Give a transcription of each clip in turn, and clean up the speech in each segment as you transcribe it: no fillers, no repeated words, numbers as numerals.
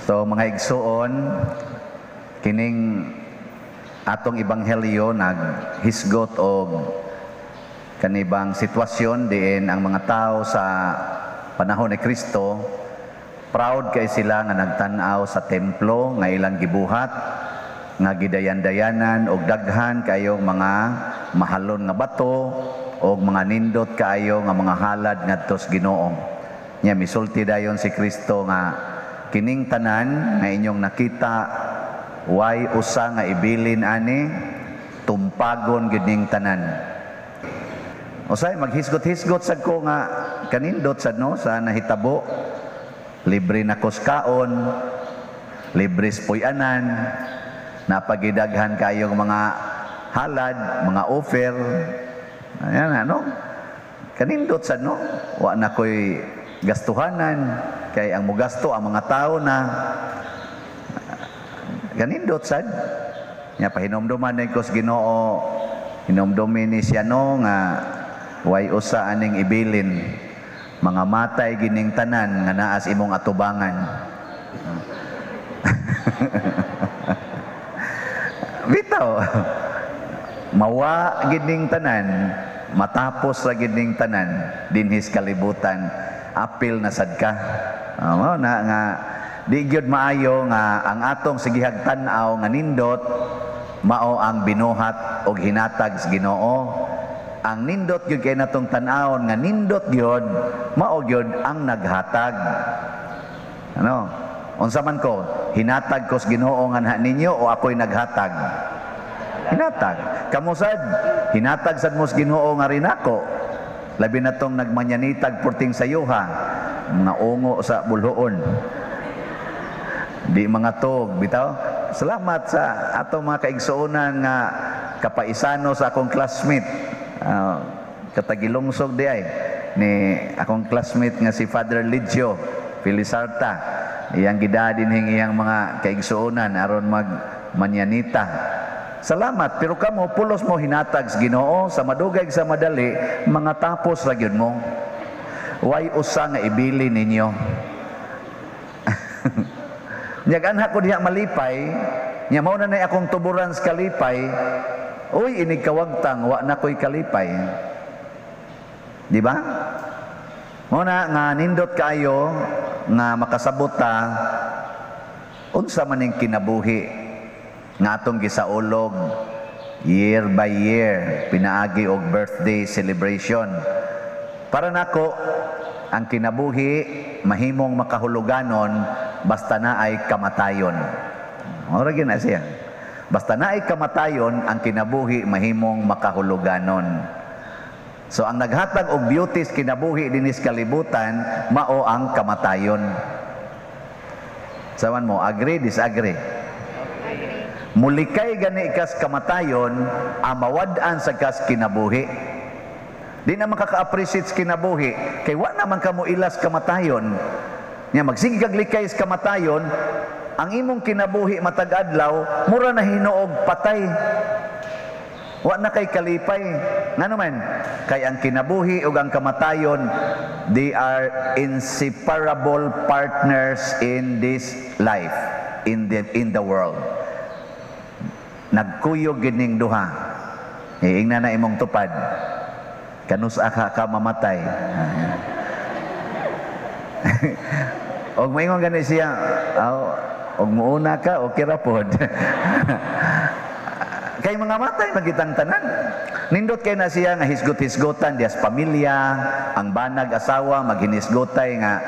So mga igsuon, kining atong ebanghelyo naghisgot og kanibang sitwasyon diin ang mga tao sa panahon ni Kristo, proud kay sila nga nagtan-aw sa templo nga ilang gibuhat, nga gidayan-dayanan og daghan kayong mga mahalon nga bato og mga nindot kaayo nga mga halad ngadto sa Ginoo. Nya misulti dayon si Kristo nga kining tanan nga inyong nakita, way usa nga ibilin ani, tumpagon gyud ning tanan. Usay maghisgot-hisgot sad ko nga kanindot sad, no, sa nahitabo. Libre na kos kaon, libre puy-anan, napagidaghan kayong mga halad, mga offer. Ayan, ano? Kanindot sad, no? Wa na ko'y gastuhanan kay ang mugasto ang mga tao na. Kanindot sad. Nya pahinomduman ko sa Ginoo, hinomdumi ni siya, no, nga way usa aning ibilin, mga matay gining tanan nga naas imong atubangan. Bitaw, mawa gining tanan, matapos ra gining tanan dinhis kalibutan, apil na sad ka. Mao na nga di gyud maayo nga ang atong sigihag tan-aw nga nindot mao ang binuhat og hinatag sa Ginoo. Ang nindot gyud kay natong tan-awon nga nindot gyud mao gyud ang naghatag. Ano? Unsa man ko, hinatag ko sa Ginoo nga ninyo o ako'y naghatag? Hinatag. Kamo sad, hinatag sad mo sa Ginoo nga rinako. Labi na tong nagmanyanitag purting sayuha, mga ungo sa bulhoon. Di mga tog, bitaw. Salamat sa atong mga kaigsuonan nga kapaisano sa akong classmate. Katagilungsog di ay ni akong classmate nga si Father Lidio Felizarta. Iyang gidadin hing iyang mga kaigsuonan aron magmanyanita. Salamat, pero kamo pulos mo hinatag sa Ginoo, sa madugay sa madali mga tapos ra gyud mo. Way usa nga ibili ninyo. Nyag anha ko diha malipay, nya mao na nay akong tuburan sa kalipay. Uy, inig kawagtang wa na ko'y kalipay. Di ba? Mao na nga nindot kaayo nga makasabot ta unsa man ning kinabuhi nga atong gisaulog year by year pinaagi og birthday celebration. Para nako, ang kinabuhi mahimong makahuluganon basta na ay kamatayon. Ora gyud na siya. Basta na ay kamatayon, ang kinabuhi mahimong makahuluganon. So ang naghatag og beauty sa kinabuhi dinis kalibutan mao ang kamatayon. Sawan mo, agree, disagree? Mulikay gani kas kamatayon, amawad-an sa kas kinabuhi. Di na makaka-appreciate sa kinabuhi kay wa naman ka mo ilas kamatayon. Nya magsige kag likay sa kamatayon, ang imong kinabuhi matag adlaw mura na hinuog patay. Wa na kay kalipay. Ngano man? Kay ang kinabuhi ug ang kamatayon, they are inseparable partners in this life, in the world. Nagkuyog gining duha. Iingna na imong tupad. Kanus-a ka ka mamatay? Og moingon gani siya, og muuna ka, okay ra pod. Kay mga matay magitang tanan. Nindot kay na siya nga hisgot-hisgotan dias pamilya, ang banag asawa maghinisgotay nga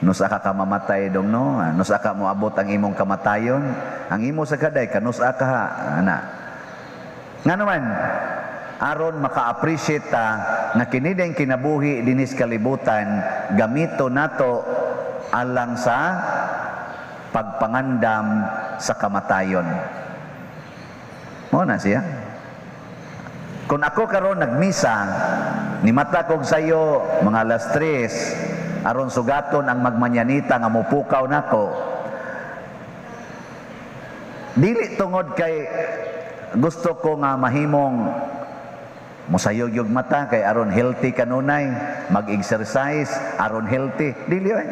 nusa ka ka mamatay dong, no? Nusa ka moabot ang imong kamatayon? Ang imo sa kaday kanusa ka ha, ana. Ngano man, aron maka-appreciate ta nga kini din kinabuhi dinis kalibutan, gamito nato alang sa pagpangandam sa kamatayon. Mo na siya. Kung ako karon nagmisa, nimata kog sayo mga alas 3, aron sugaton ang magmanyanita nga mupukaw nako. Dili tungod kay gusto ko nga mahimong musayog yung mata kay aron healthy kanunay, mag-exercise aron healthy. Dili oy.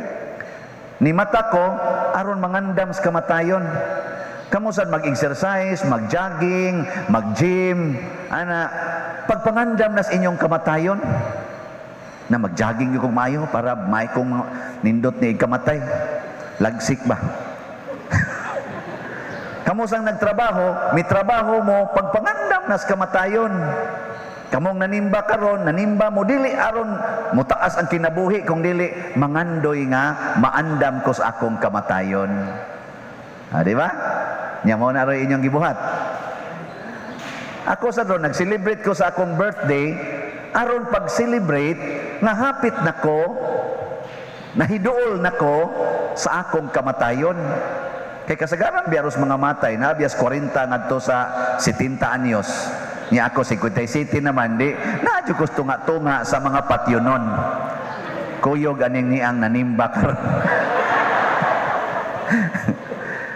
Ni mata ko aron mangandam sa kamatayon. Kamo sad mag-exercise, mag-jogging, mag-gym, ana, pagpangandam nas inyong kamatayon. Na mag-jogging yung kong maayo para may kong nindot ni ikamatay. Lagsik ba? Kamo sang nagtrabaho, may trabaho mo, pagpangandam nas kamatayon. Kamong nanimba karon, nanimba mo dili aron mutaas ang kinabuhi, kung dili mangandoy nga maandam ko sa akong kamatayon. Ah, di ba? Nya mo na rin inyong gibuhat. Ako sa ron, nag-celebrate ko sa akong birthday, aron pag-celebrate, nga hapit nako, nahiduol nako sa akong kamatayon. Kay kasagaran biyaros mga matay, na biyas 40 ngadto sa 70 anyos. Nya ako 57 naman, di na jud ko tunga-tunga sa mga patyonon. Kuyog aning niang nanimba karon.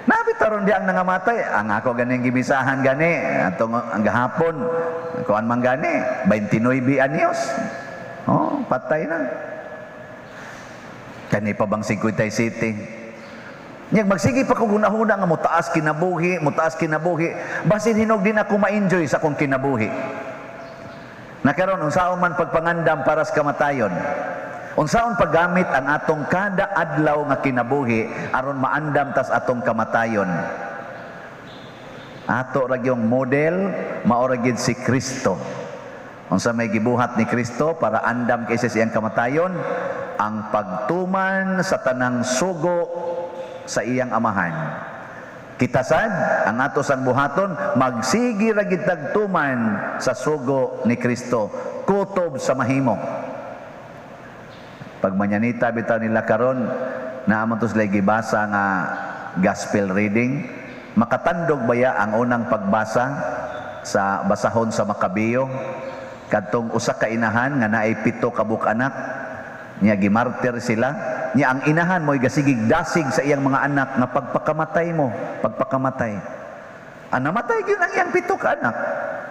Nabi taron di ang nangamatay, ang ako ganing gimisahan gani atong ang gahapon, kuan man gani 29 anyos. Oh, patay na. Kani pa bang 57? Nya magsige pa kog hunahuna nga motaas kinabuhi, motaas kinabuhi, basin hinog din ako ma-enjoy sa akong kinabuhi. Nakaron unsaon man pagpangandam para sa kamatayon? Unsaon paggamit ang atong kada adlaw nga kinabuhi aron maandam tas atong kamatayon? Ato ra gyung model, mao ra gyud si Kristo. Unsa may gibuhat ni Kristo para andam kaysa siyang kamatayon? Ang pagtuman sa tanang sugo sa iyang amahan. Kita sad ang ato sang buhaton, magsigi ra gid tagtuman sa sugo ni Kristo, kutob sa mahimo. Pag manyanita bitaw nila karon, naa man to sila gibasa nga gospel reading, makatandog baya ang unang pagbasa sa basahon sa Makabiyo, kadtong usa ka inahan nga naay 7 ka buok anak, niya gimartir sila. Niya ang inahan mo'y gasigig dasig sa iyang mga anak nga pagpakamatay mo, pagpakamatay. Ang namatay gyud ang iyang 7 ka anak.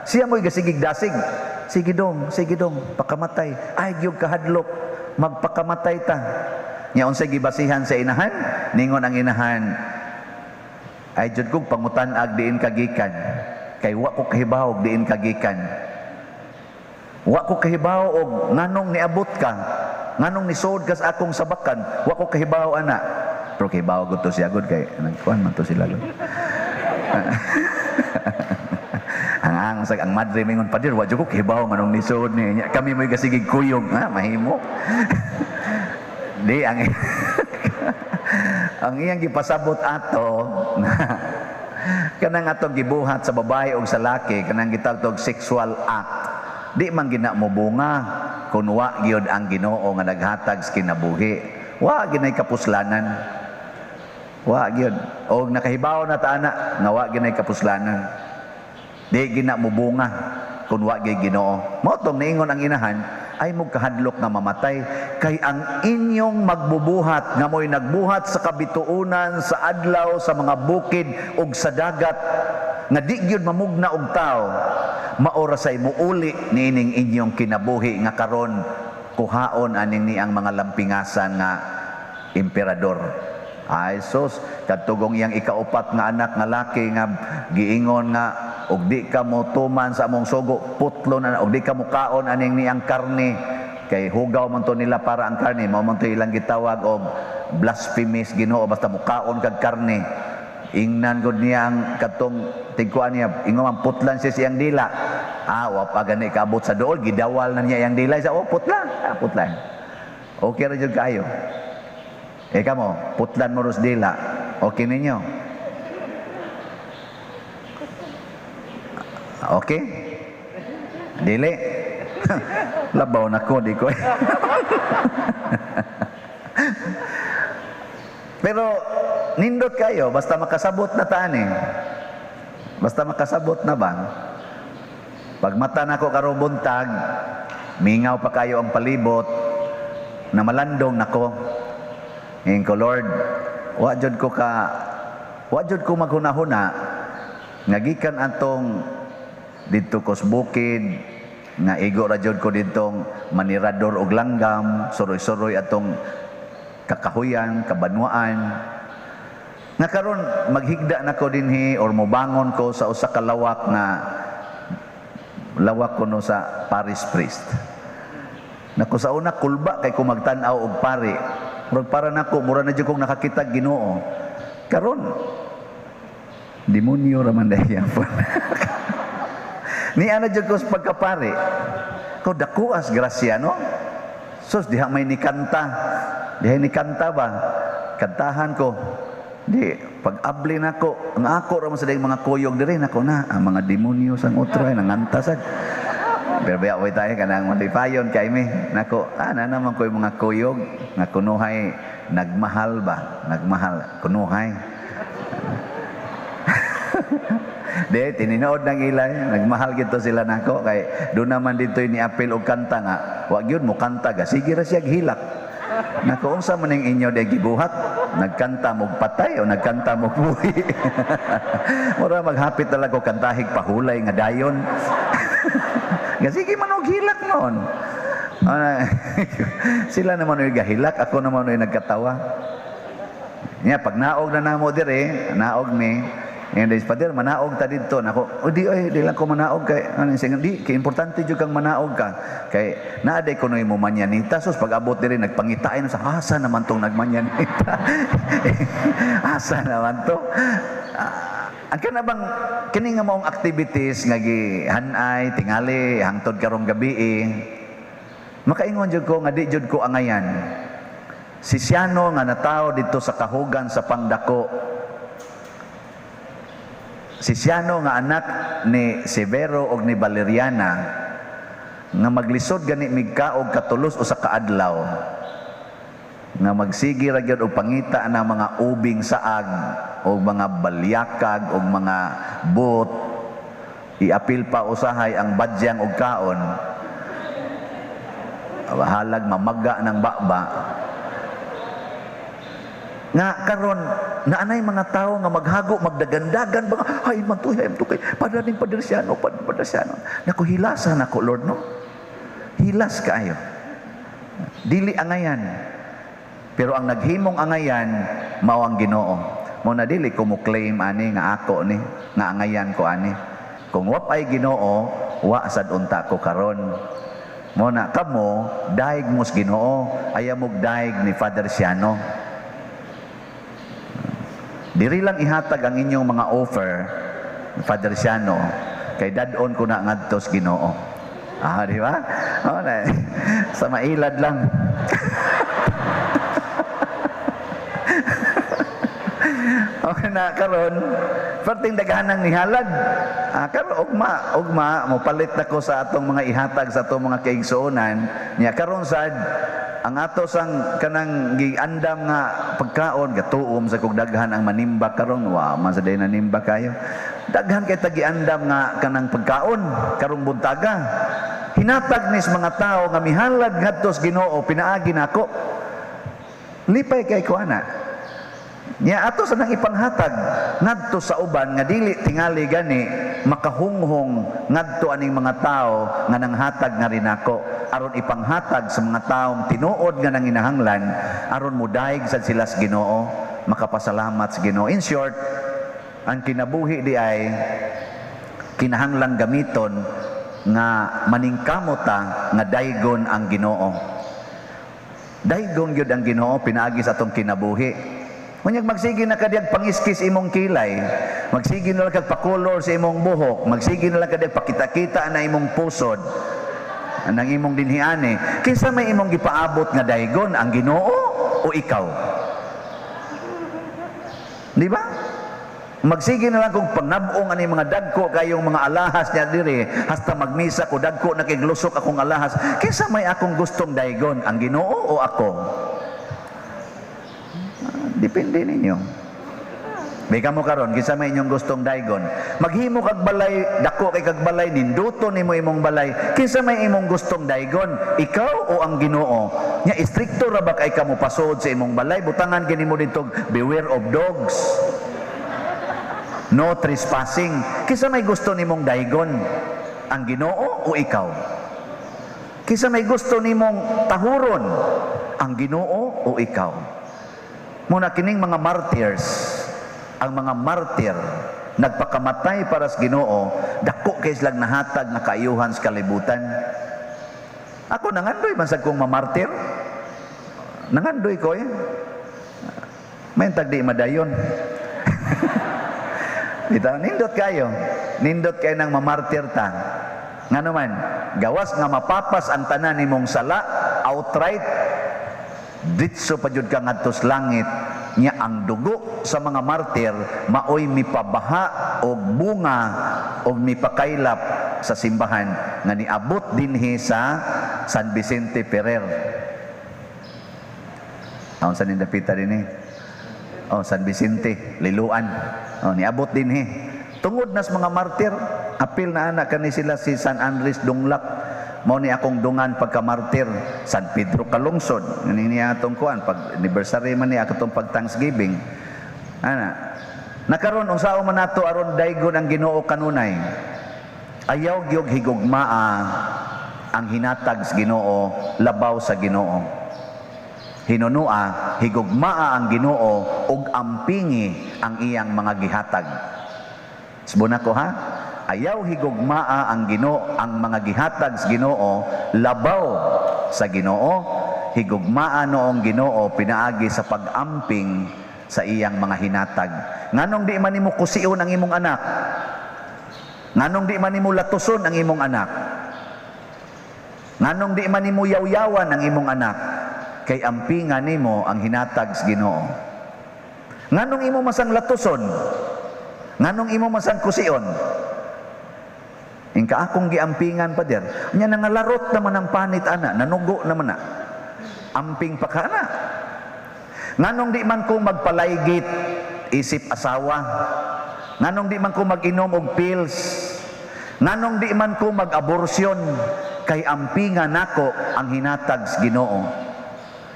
Siya mo'y gasigig dasig. Sige dong, pakamatay. Ay gyud kahadlok, magpakamatay ta. Nya unsay gibasihan sa inahan? Ningon ang inahan, ay jud kog pangutan-ag diin kagikan. Kay wa ko kahibaw og diin kagikan. Wa ko kahibaw og nganong niabot ka. Nganong nisod kas akong sabakan, wa ko kahibaw ana. Pero kahibaw gud to siya gud kay nagkuan man to sila gud. Ang sa ang madre mingon padir, wa jud ko kahibaw nganong nisod ni. Kami mo'y gasigig kuyog, ha, mahimo. Di ang ang iyang gipasabot ato na kanang atong gibuhat sa babae og sa laki, kanang gitawag sexual act. Di man gina mo bunga kun wa gyud ang Ginoo nga naghatag sa kinabuhi. Wa ginay kapuslanan. Wa gyud. Og nakahibaw na ta ana nga wa ginay kapuslanan. Di gina mo bunga kun wa gyud Ginoo. Mao tong niingon ang inahan, ay mo kahadlok nga mamatay kay ang inyong magbubuhat nga mo'y nagbuhat sa kabituonan, sa adlaw, sa mga bukid ug sa dagat nga di gyud mamugna og tawo, maora say muuli niining inyong kinabuhi nga karon kuhaon aning ni ang mga lampingasan nga emperador. Ay sus, kadtugong iyang ikaupat nga anak nga laki nga giingon nga og di ka mo tuman sa among sugo, putlo na, og di ka mo kaon aning niyang karne kay hugaw man to nila para ang karne, mao man to ilang gitawag og blasphemous Ginoo, basta mukaon kag karne. Ingnan gud niya ang katong tigkuan niya, ingon man putlan siya siyang dila. Ah, wa pa gani kaabot sa duol, gidawal na niya iyang dila sa oh, putlan, ah, putlan. Okay ra jud kaayo. Eh kamo, putlan mo ros dila. Okay ninyo? Okay? Dili. Labaw na ko, di ko. Pero nindot kayo, basta makasabot na taan eh. Basta makasabot na ba? Pag mata na ko karubuntag, mingaw pa kayo ang palibot, na malandong nako. Ngayon ko, Lord, wa jud ko ka, wa jud ko maghunahuna, nga gikan atong didto kos bukid, nga igo ra jud ko didtong manirador og langgam, suroy-suroy atong kakahuyan, kabanwaan. Nga karon maghigda nako dinhi or mobangon ko sa usa ka lawak nga lawak kuno sa parish priest. Nako, sa una kulba kay ko magtan-aw og pari. Murag para nako mura na jud kong nakakita Ginoo. Karon demonyo ra man diay yapon. Ni ana jud ko sa pagkapari. Ko dako as grasya, no? Sus, diha may nikanta. Diha ni kanta ba? Kantahan ko. Di, pag abli nako, ang ako ra man sa mga kuyog diri nako na, ang mga demonyo sang otro ay nanganta sad. Pero baya way tayo kanang malipayon kay mi. Nako, ana naman ko yung mga kuyog nga kunuhay nagmahal ba? Nagmahal kunuhay. Di, tininood ng ilay, nagmahal gito sila nako kay doon naman dito ni apil og kanta nga, wa gyud mo kanta ga, sige ra siya hilak. Nako, unsa man ning inyo day gibuhat? Nagkanta mo patay o nagkanta mo buhi? Mura maghapit talaga ko kantahig pahulay nga dayon. Nga sige man og hilak noon. Sila naman oy gahilak, ako naman oy nagkatawa. Nya pag naog na namo dire, naog ni and is pader manaog ta didto nako. O di oy, di lang ko manaog kay ano sige di kay importante jud kang manaog ka kay naa day kunoy mo manyanita. Sus, pag abot diri nagpangitain sa asa naman tong nagmanyanita. Asa naman to? Ang kana bang kini nga maong activities nga gihanay tingali hangtod karong gabi eh, makaingon jud ko nga di jud ko angayan. Si Siano nga natawo didto sa kahugan sa Pangdako. Si Siano nga anak ni Severo og ni Valeriana nga maglisod gani migkaog katulos usa ka adlaw nga magsigi ra gyud og pangita na mga ubing saag og mga balyakag og mga bot, iapil pa usahay ang badyang og kaon, halag mamaga ng baba. Nga karon naanay mga tao nga maghago magdagandagan ba ay man to ay to kay padaning Padre Siano, Padre Siano. Nako, hilasan nako Lord, no. Hilas kaayo. Dili angayan. Pero ang naghimong angayan mao ang Ginoo. Mo na dili ko mo claim ani nga ako ni nga angayan ko ani. Kung wa pay Ginoo, wa sad unta ko karon. Mo na kamo daig mos Ginoo, ayaw mog daig ni Father Siano. Diri lang ihatag ang inyong mga offer, Father Siano, kay dad-on ko na ngadto sa Ginoo. Ah, di ba? Oh, na, sa mailad lang. Okay na karon, perting daghanang nihalad. Ah, karon ugma, ugma mopalit nako sa atong mga ihatag sa atong mga kaigsuonan. Nya karon sad ang ato sang kanang giandam nga pagkaon gatuom sa kog daghan ang manimba karon, wa man sa day nanimba kayo. Daghan kay tagiandam nga kanang pagkaon karong buntaga. Hinatag nis mga tawo nga mihalad ngadto sa Ginoo pinaagi nako. Lipay kay ko ana. Nya ato sa nang ipanghatag ngadto sa uban nga dili tingali gani makahunghong ngadto aning mga tawo nga nanghatag nga rinako aron ipanghatag sa mga taong tinuod nga nanginahanglan aron modaig sad sila sa Ginoo, makapasalamat sa Ginoo. In short, ang kinabuhi di ay kinahanglang gamiton nga maningkamot ta nga daygon ang Ginoo. Daygon gyud ang Ginoo pinaagi sa atong kinabuhi. Unyag magsige na kadyag pangiskis imong kilay, magsige na lang kag pakolor sa imong buhok, magsige na lang kadyag pakita-kita na imong pusod, anang imong dinhiani. Kinsa may imong gipaabot nga daygon, ang Ginoo o ikaw? Di ba? Magsige na lang kung pangnab-ong ani mga dagko kayong mga alahas niya diri, hasta magmisa ko dagko na kay glusok akong alahas. Kinsa may akong gustong daygon, ang Ginoo o ako? Depende ninyo. May kamo karon kinsa may inyong gustong daygon. Maghimo kag balay, dako kay kag balay, ninduto nimo imong balay. Kinsa may imong gustong daygon, ikaw o ang Ginoo? Nya istrikto ra ba kay kamo pasod sa imong balay? Butangan gini mo didto, beware of dogs. No trespassing. Kinsa may gusto nimong daygon, ang Ginoo o ikaw? Kinsa may gusto nimong tahuron, ang Ginoo o ikaw? Muna kining mga martyrs, ang mga martyr nagpakamatay para sa Ginoo, dako kay silang nahatag nga kaayuhan sa kalibutan. Ako nangandoy man sad kong mamartir. Nangandoy ko eh. May tag di madayon. Bitaw, nindot kayo. Nindot kayo ng mamartir ta. Nga naman, gawas nga mapapas ang tanan nimong sala, outright, ditso pa jud ka ngadto sa langit nya ang dugo sa mga martir maoy mipabaha og bunga og mipakaylap sa simbahan nga niabot dinhi sa San Vicente Ferrer. Aon sa nindapita dinhi? Oh, San Vicente, Liloan. Oh, niabot dinhi. Tungod nas mga martir, apil na ana kani sila si San Andres Dunglak. Mao ni akong dungan pagka-martir, San Pedro Kalungsod. Ngani niya atong kuan pag anniversary man ni atong pag Thanksgiving. Ana. Nakaron unsaon man nato aron daygon ang Ginoo kanunay? Ayaw gyud higugmaa ang hinatag sa Ginoo labaw sa Ginoo. Hinunua higugmaa ang Ginoo ug ampingi ang iyang mga gihatag. Subona ko ha. Ayaw higugmaa ang Ginoo ang mga gihatag sa Ginoo labaw sa Ginoo. Higugmaa noong Ginoo pinaagi sa pag-amping sa iyang mga hinatag. Nganong di man nimo kusion ang imong anak? Nganong di man nimo latuson ang imong anak? Nganong di man nimo yawyawan ang imong anak? Kay ampingan nimo ang hinatag sa Ginoo. Nganong imo masang latuson? Nganong imo masang kusion? Ingka akong giampingan, pader. Nya nangalarot naman ang panit ana, nanugo naman na. Amping pa ka na. Nganong di man ko magpalaygit isip asawa? Nganong di man ko mag-inom og pills? Nganong di man ko mag-aborsyon? Kay ampingan nako ang hinatag sa Ginoo.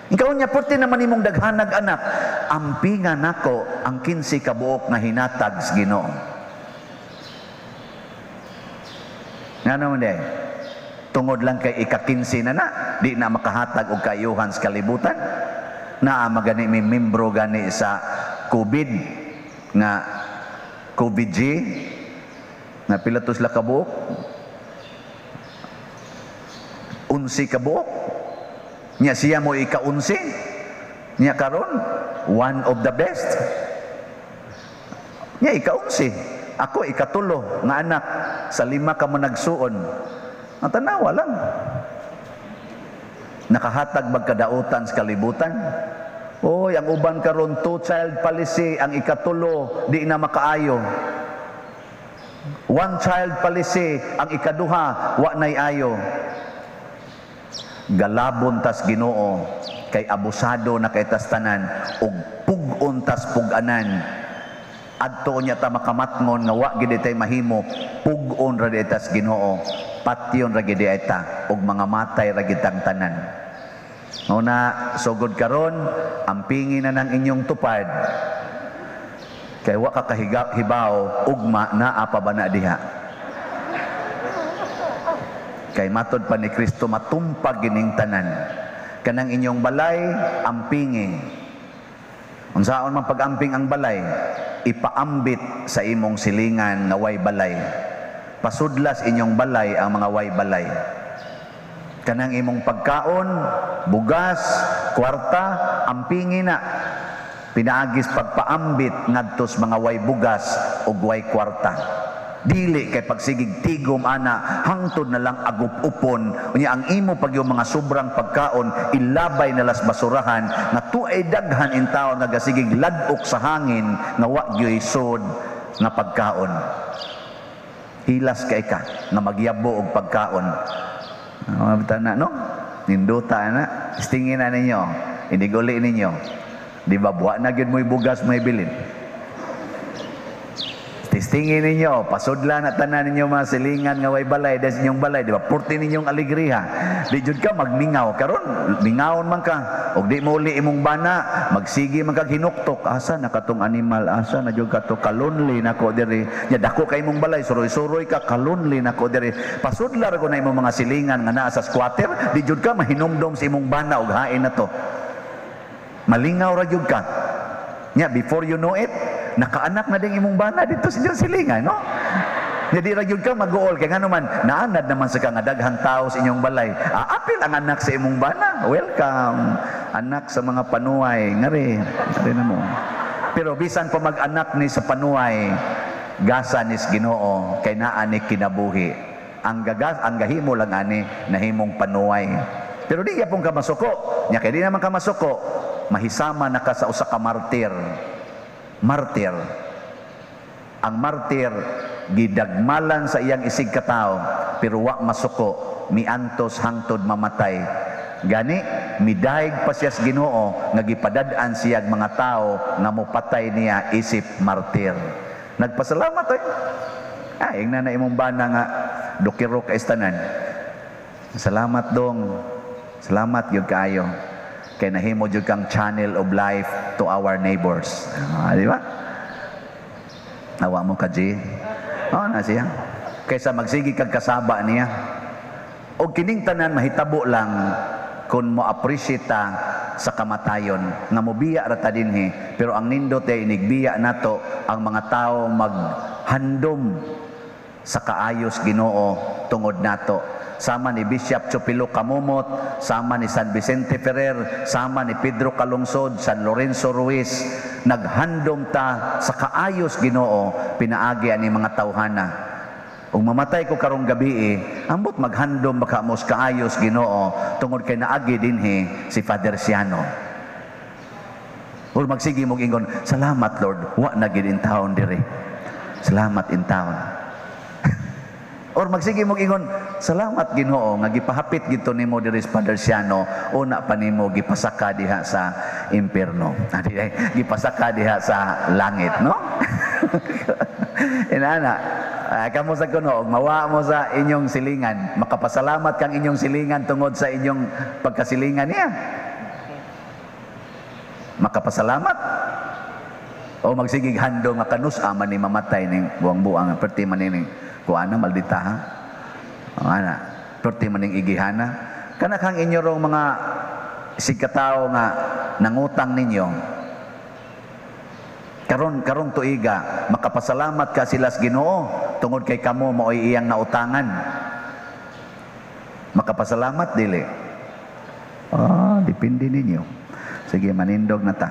Ikaw niya, purti naman imong daghanag anak, ampingan nako ang 15 ka buok nga hinatag sa Ginoo. Ngano man day? Tungod lang kay ika-15 na na, di na makahatag og kaayuhan sa kalibutan. Naa magani may membro gani sa COVID nga COVID G nga pila to sila kabuok? 11 kabuok. Nya siya mo ika-11. Nya karon one of the best. Nya ika-11. Ako ikatulo nga anak sa 5 ka managsuon. Ang tanawa lang. Nakahatag magkadautan sa kalibutan. Oy, ang uban karon two child policy, ang ikatulo di na makaayo. One child policy, ang ikaduha wa nay ayo. Galabon tas Ginoo kay abusado na kay tas tanan ug pug-on tas pug-anan. Adto niya ta makamatngon nga wa gid tay mahimo, pug-on ra di tas Ginoo, patyon ra gid ta ug mga matay ra gid tang tanan. Una sugod karon ampingi na ng inyong tupad kay wa ka kahibaw ugma naa pa ba na diha. Kay matod pa ni Kristo matumpag gining tanan. Kanang inyong balay ampingi. Unsaon man pag-amping ang balay? Ipaambit sa imong silingan nga way balay. Pasudlas inyong balay ang mga way balay. Kanang imong pagkaon, bugas, kwarta, ampingi na. Pinaagis pagpaambit ngadtos mga way bugas ug way kwarta. Dili kay pagsigig tigom ana, hangtod na lang agup-upon. Unya ang imo pag yung mga sobrang pagkaon ilabay na las basurahan nga tuay daghan in taon nga gasigig ladok sa hangin nga wa gyoy sod nga pagkaon. Hilas kay ka nga magyabo og pagkaon. Ano na no? Ninduta na. Istingin na ninyo. Iniguli ninyo. Di ba buwa na gyud mo'y bugas mo'y bilin. Tistingin ninyo, pasudla na tanan ninyo mga silingan nga way balay, des inyong balay, di ba? Purti ninyong alegriha. Di jud ka magmingaw karon, mingawon man ka. Og di mo uli imong bana, magsigi man kag hinuktok, asa na katong animal, asa na jud kato kalonely nako diri. Nya dako kay imong balay, suroy-suroy ka kalonely nako diri. Pasudla ra ko na imong mga silingan nga naa sa squatter, di jud ka mahinumdom sa imong bana og hain na to. Malingaw ra jud ka. Nya before you know it, nakaanak na din imong bana dito sa inyong silingan, no? Nya di ra gyud ka mag-uol kay ngano man naanad naman sa ka nga daghang tao sa inyong balay. Aapil ang anak sa imong bana. Welcome anak sa mga panuay. Ngari, ngari na mo. Pero bisan pa mag-anak ni sa panuay, gasa nis Ginoo kay naa ni kinabuhi. Ang gagas, ang gahimo lang ani nahimong panuay. Pero di gyapon ka masuko. Nya kay di naman ka masuko, mahisama na ka sa usa ka martir. Martir. Ang martir gidagmalan sa iyang isig katawo pero wa masuko, miantos hangtod mamatay. Gani midayeg pa siya sa Ginoo nga gipadad-an siya mga tao nga mopatay niya isip martir. Nagpasalamat ay. Ah, ingna na imong bana nga dokiro ka istanan. Salamat dong. Salamat gyud kaayo. Kay nahimo jud kang channel of life to our neighbors. Ah, di ba? Nawa mo ka, G. Oo na siya. Kaysa magsigi kag kasaba niya. O kining tanan mahitabo lang kung mo appreciate ta sa kamatayon nga mobiya ra ta dinhi, pero ang nindot ay inigbiya nato ang mga tao maghandom sa kaayos Ginoo tungod nato, sama ni Bishop Chupilo Camomot, sama ni San Vicente Ferrer, sama ni Pedro Calungsod, San Lorenzo Ruiz. Naghandom ta sa kaayos Ginoo pinaagi ani mga tawhana. Ug mamatay ko karong gabi, ambot maghandom baka mo sa kaayos Ginoo tungod kay naagi dinhi si Father Siano. Or magsige mog ingon, "Salamat Lord, wa na gid in taon diri. Salamat in taon." Or magsige mog ingon, "Salamat Ginoo nga gipahapit gito nimo diri sa Father Siano, una pa nimo gipasaka diha sa impierno." Ah, di, ay, gipasaka diha sa langit, no? Inana, kamo sa kuno, mawa mo sa inyong silingan, makapasalamat kang inyong silingan tungod sa inyong pagkasilingan niya. Makapasalamat. O magsigig handom nga kanus man ni mamatay ning buang-buang, perti man ning kuana maldita ha. O, ana, perti man ning igihana. Kana kang inyo rong mga sigkatao nga nangutang ninyo. Karon karong tuiga, makapasalamat ka sila sa Ginoo tungod kay kamo maoy iyang nautangan. Makapasalamat dili? Ah, depende ninyo. Sige, manindog na ta.